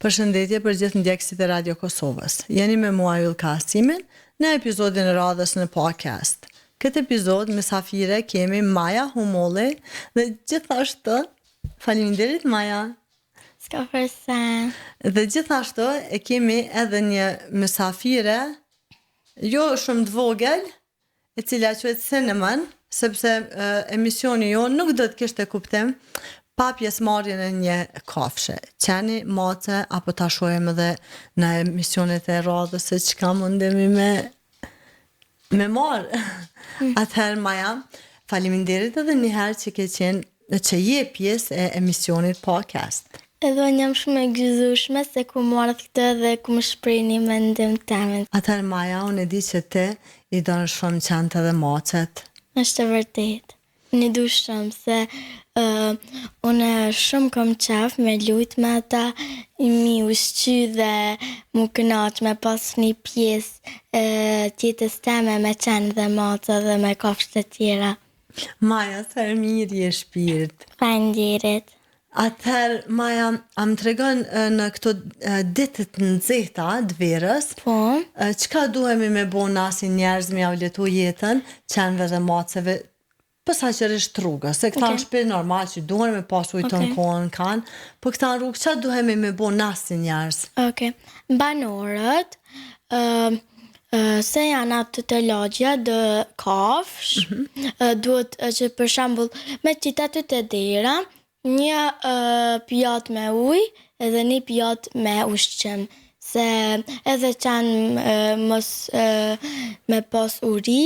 Përshëndetje për gjithë ndjekësit e Radio Kosovës. Jeni me mua Yllka Asimin në episodin e radhës në podcast. Këtë episod mysafire kemi Maja Humolli dhe gjithashtu faleminderit Maja. S'ka përse. Dhe gjithashtu e kemi edhe një mysafire jo shumë të vogël, e cila quhet Cinnamon, sepse emisioni jonë nuk do të kishte kuptim pa pjesëmarrjen e një kafshe, qeni, mace apo ta shohim edhe në emisionet e radhës se çka mundemi me me marr. Mm. Atëherë Maja, faleminderit edhe një herë që ke qenë që je pjesë e emisionit podcast. Edhe unë jam shumë e gëzueshme se kum ardhë këtu edhe kum shpreh një mendim temin. Atëherë Maja, unë e di që ti i don shumë qentë edhe macet. Është e vërtetë. Unë i du shumë se uh, unë shumë kom qef me lujt me ata, mi ushqy dhe mu kënaq me pas një pjesë e t'jetës teme me qenë dhe maca dhe me kafshët e tjera. Maja, sa e mirë je shpirt. Faleminderit. Atëherë, Maja, a më tregon në këto ditë të nxehta të verës, po. çka duhemi me bo na si njerëz me jau lehtu jetën qenve dhe maceve, posaçërisht rrugës, se këta okay. në shtëpi normal që duhen me pas ujë okay. kohën kanë, po këta në rrugë çka duhemi me bo na si njerëz? Okej. Okay. Banorët, ë uh, se janë aty te lagja do kafsh, mm -hmm. duhet që për shembull me qit aty te dera një uh, pjatë me ujë edhe një pjatë me ushqim, se edhe qenë uh, mos uh, me pas uri,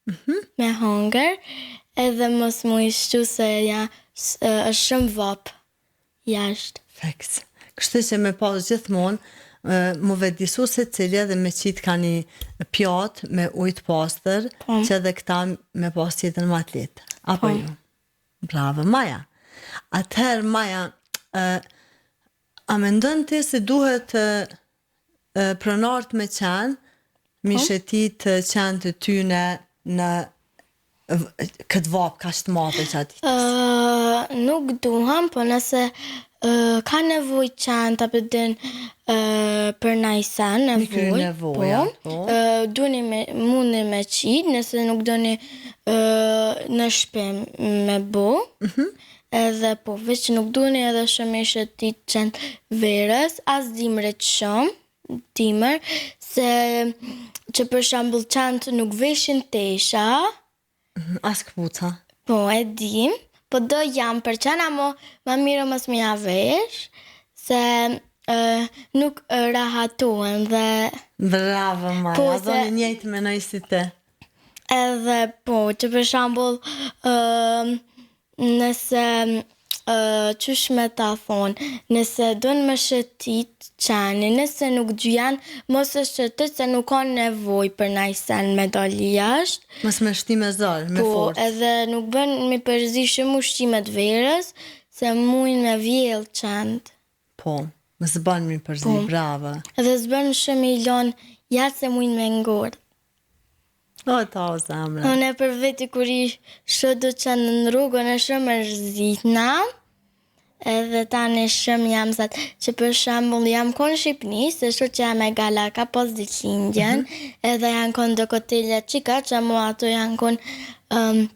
mm -hmm. me hongër, edhe mos mu ushqu se ja, është shumë vapë jashtë. Fiks. Kështu që me pas gjithmonë mu vetëdisu secili edhe me qitë ka një pjatë me ujë të pastër, po. që edhe këta me pas jetën ma të lehtë. Apo po. jo? Bravo, Maja. Atëherë, Maja, a mendon ti se duhet pronarët me qenë, mi po. shëtit qentë e tyne në këtë vapë kaq të madhe gjatë ditës? Uh, nuk duham, po nëse uh, ka nevojë qentë apo din uh, për naj sen, nevojë, nevoja, po, po. Uh, duni me, mundi me qitë, nëse nuk doni uh, në shpi me bo, mm -hmm. edhe po, veç nuk duni edhe shumë i shëtit qentë verës, as dimrit shumë, dimër, se që për shembull qentë nuk veshin tesha. As këpuca. Po, e dim, po do jam për qenë, amo ma mirë mos me ja vesh, se uh, nuk rahatohen dhe... Bravo, Maja, po, se... dhe njëjtë menoj si te. Edhe po, që për shembull, uh, Nëse, qysh me ta thonë, nëse don me shëtit qenin, nëse nuk gjen, mos e shëtit se nuk ka nevojë për naj sen me dal jashtë. Mos me shti me zor, me Po, forcë. edhe nuk bën mi përzi shumë ushqimet verës, se mujnë me vjell qentë. Po, s'bën mi përzi, Po. bravo. Edhe s'bën shumë i lon jashtë se mujnë me ngordh. O, ta o zemra. Unë për veti kur i shoh do qenë në rrugë, unë shumë mërzitna, edhe tani shumë jam zat, që për shembull jam konë në Shqipni, se shoqja me Gala ka pas ditëlindjen, mm -hmm. edhe janë konë do kotele qika, që mua ato janë konë um,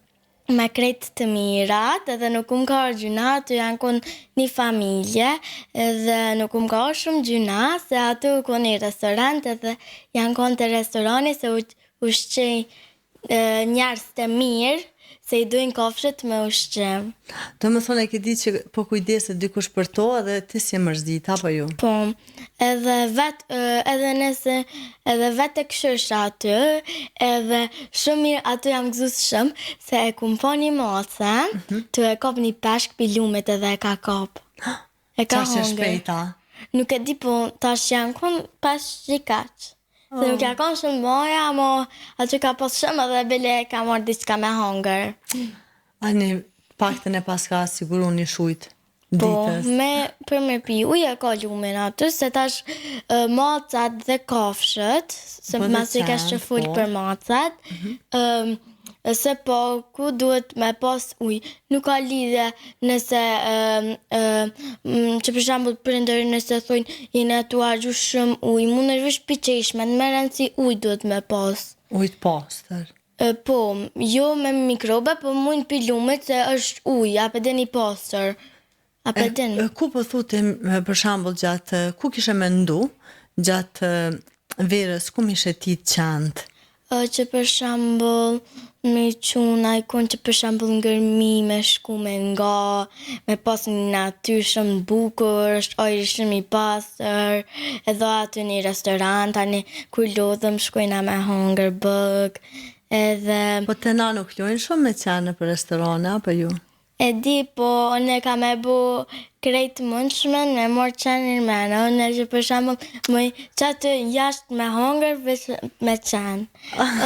me krejt të mirat, edhe nuk um ka ardhë gjynah, ato janë konë një familje, edhe nuk um ka ardhë shumë gjynah, se ato u konë një restorant, edhe janë konë te restorani se u, ushqej njerëz të mirë, se i dojnë kafshët me ushqim. Domethonë e ke di që po kujdeset dikush për to edhe ti s'je mërzit, apo jo? Po, edhe vet, edhe nëse, edhe vet e kqyrsha aty, edhe shumë mirë aty jam gëzu shumë, se e kum pa një mace, mm -hmm. tu e kap një peshk pi lumit edhe e ka kap. E ka hongër. Shpejt, a? Nuk e di po, tash janë kon peshq qikaq. Oh. Se nuk ja kon shumë maja, mo aty ka pas shumë edhe bile ka marrë diçka me hongër. Ani, paktën e paska siguru një shujt po, ditës. Po, me, për me pi ujë e ka lumin aty, se tash uh, macat dhe kafshët, se po masi kesh që fol po. për macat, mm -hmm. Se po ku duhet me pas ujë. Nuk ka lidhje nëse që për shembull prindërit nëse thonë jena tu harxhu shumë ujë, mundesh veç pi çeshme, me rëndësi ujë duhet me pas. Ujë të pastër. Po, jo me mikrobe, po mund pi lumit se është ujë, a pe din i pastër. A pe din? Ku po thu ti për shembull gjatë ku kishe mendu gjatë verës ku me i shetit qentë? Që për shembull me i çu najkun që për shembull në Gërmi me shku me nga, me pas një natyrë shumë të bukur, është ajri shumë i pastër, edhe aty një restorant, tani kur lodhem shkojna me hangër bukë, edhe Po te na nuk lojnë shumë me qen nëpër restorane apo jo? E di po unë kam me bo krejt të mundshmen me marr qenin mrena unë që për shembull muj qaty jashtë me hongër veç me qen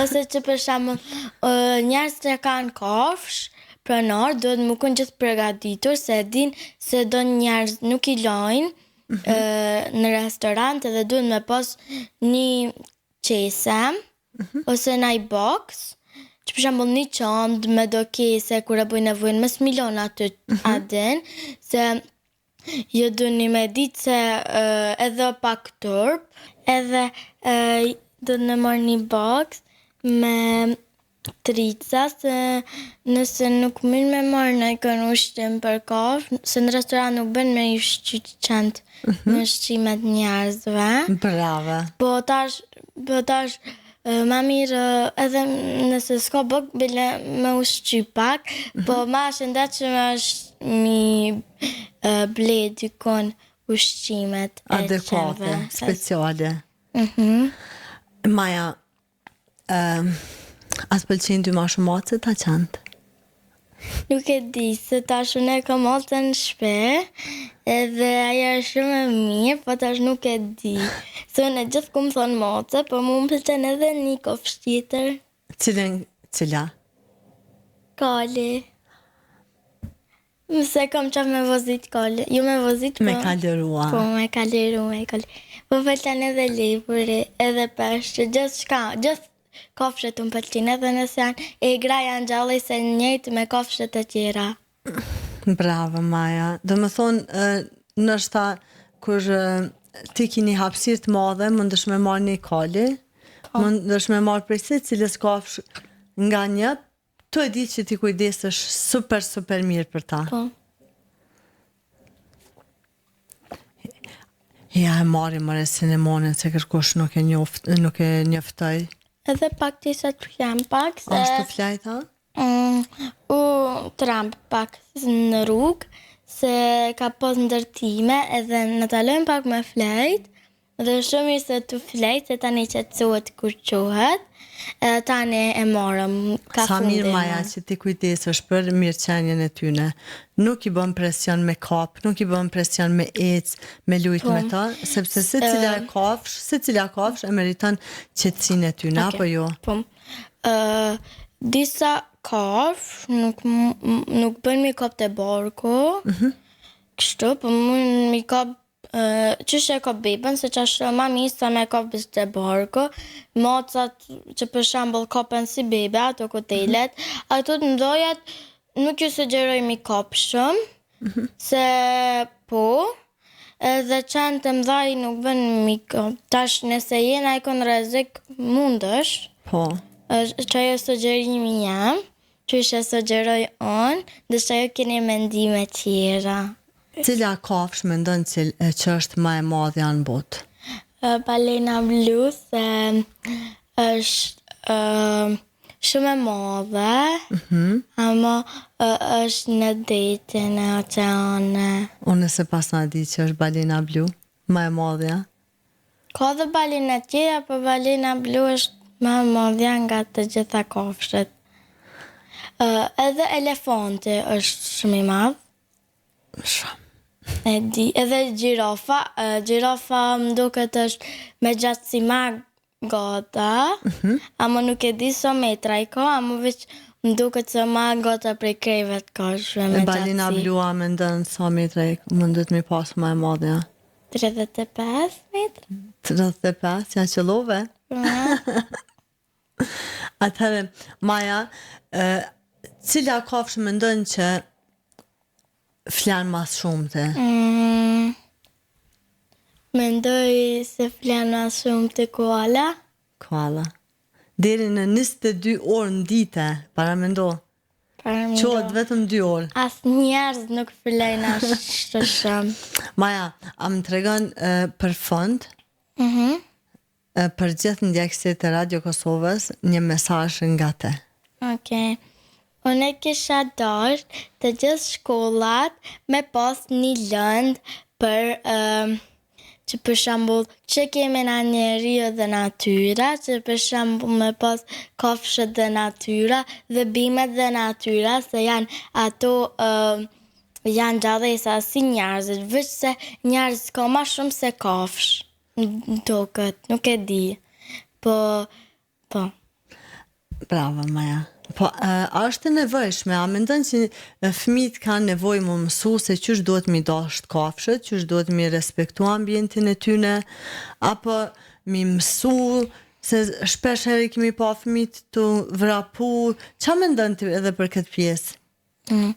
ose që për shembull njerëz që kanë kafshë pronar duhet me kon gjithë përgatitur se e din se do njerëz nuk i lajnë në restorant edhe duhet me pas një qese ose naj box, që për shembull një çantë me do kese kur e bojnë nevojën mos mi lon aty a din, se ju duni me ditë se edhe pak turp, edhe do të marr një box me Trica se nëse nuk mund me marrë najkon ushqim për kafshë, se në restoran nuk bën me i ushqy qentë me ushqimet njerëzve. Bravo. Po tash, po tash ma mirë edhe nëse s'ka bukë bile me ushqy pak, po ma shëndetshme është mi ble dikun ushqimet e qenve. Adekuate, speciale. Mhm. Maja, Uh, a të pëlqejnë ty ma shumë macet a qentë? Nuk e di, se tash unë e kam macen në shpi, edhe ajo është shumë e mirë, po tash nuk e di. Se unë e gjithë ku më thonë mace, po mu më pëlqen edhe një kafshë tjetër. Cilën, cila? Kali. Se kam qef me vozit kali, jo me vozit, po... Me kalërua. Po, me kalëru, me kali. Po pëlqen edhe lepuri, edhe peshqit, gjithçka, gjithë kafshët më pëlqejnë, edhe nëse janë egra janë gjallesë e njëjtë me kafshët e tjera. Bravo, Maja. Domethonë, ndoshta, kur ti ki një hapësirë të madhe, mundesh me marrë një kali, po. mundesh me marrë prej secilës kafshë nga një, Tu e di që ti kujdesesh super super mirë për ta. Po. Ja e marri more Cinnamonin se kërkush nuk e njoft, nuk e njoftoj. Edhe pak ti sa të flam pak se Ashtu flajt ha? Mm, u tramb pak në rrugë se ka pas ndërtime edhe në ta lëmë pak me flejt Dhe shumë mirë se tu flejt se tani qetësohet kur çohet edhe tani e morëm ka Sa mirë Maja që ti kujdesesh për mirëqenien e tyne. Nuk i bën presion me kap, nuk i bën presion me ec, me lujt me ta, sepse secila kafshë, secila kafshë e meriton qetësinë e tyne, apo jo? Po. Ë disa kafshë nuk nuk bën mi kap te barku. Kështu, po mund mi kap Qysh e kap beben, se qash ma mirë sa me kap te barku, macat që për shembull kapen si bebe, ato kotelet, ato të mdhojat nuk ju sugjeroj mi kap shumë, se po, edhe qentë e mdhaj nuk bën mi kap, tash nëse je najkun rrezik mundesh, Po. qajo sugjerimi jem, Qysh e sugjeroj unë, ndërsa ju keni mendime tjera. Cila kafshë mendon që që është ma e madhja në botë? Balena blu se është shumë e madhe, ama është në det, në oqeane. Unë s'e pasna ditë që është balena blu, ma e madhja. Ka dhe balena tjera, po balena blu është ma e madhja nga të gjitha kafshët. Edhe elefanti është shumë i madh. Shumë. E di, edhe gjirafa, gjirafa më duket është me gjatësi ma gata, ama nuk e di sa metra i ka, ama veç më duket se ma gata prej krejve të kafshëve me gjatësi. E balena blu a mendon sa metra i mundet me pas ma e madhja? 35 metra. 35, ja qëllove? Po. Atëherë, Maja, e, cila kafshë mendon që flan ma s'shumti? Mm, mendoj se flan ma s'shumti koala. Koala. Deri në 22 orë në dite, paramendo. Paramendo. Çohet vetëm 2 orë. As njerëz nuk flejnë ashtu shumë. Maja, a më tregon e, për fund, Mhm. e, për gjithë ndjekësit e Radio Kosovës, një mesazh nga te. Okej. Unë e kisha dasht të gjithë shkollat me pas një lëndë për ëm, që për shembull që kemi na njeriu dhe natyra, që për shembull me pas kafshët dhe natyra dhe bimet dhe natyra, se janë ato ëm, janë gjallesa si njerëzit, veç se njerëz ka ma shumë se kafshë. Më duket, nuk e di. Po, po. Bravo, Maja. Po, a është e nevojshme? A mendon që fëmijët kanë nevojë me mësu se qysh duhet mi dasht kafshët, qysh duhet mi respektu ambientin e tyne, apo mi mësu se shpesh herë i kemi pa fëmijët tu vrapu. Qa mendon ti edhe për këtë pjesë? Mm.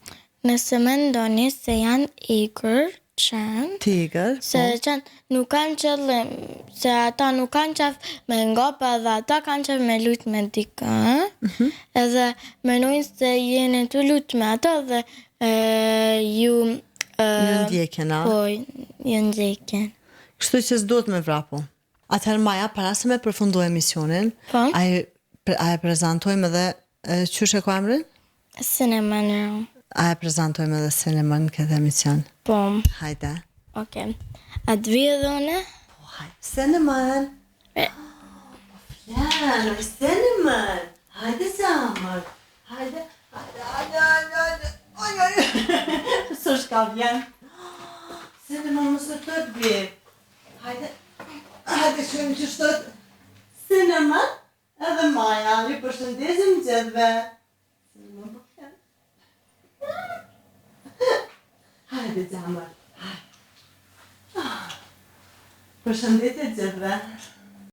Nëse mendoni se janë egër, qenë, Tigër, se po. qenë nuk kanë qëllim, se ata nuk kanë qef me ngop edhe ata kanë qef me lut me dikë, Mhm. edhe menojnë se jeni tu lut me ato dhe e, ju e, Ju ndjekin, a? Po, ju ndjekin. Kështu që s'duhet me vrapu. Atëherë Maja, para se me përfundu emisionin, Po. a e, a e prezantojmë edhe e, qysh e ka emrin? Cinnamon Roll. A e prezantojmë edhe Cinnamon në këtë emision? Po, Hajde. okej. A të vi edhe une? Po, hajde. Cinnamon! E. Po flan, oj Cinnamon! Hajde zemër! Hajde, hajde, hajde, hajde, hajde! Oj, oj, oj! S'është ka vjen. Cinnamon mos e tët bi. Hajde, hajde shkojmë që shtot. Cinnamon edhe Maja, ju përshëndesim gjithëve. Cinnamon po flan. Hajde zemër, hajde. Përshëndetje gjithëve.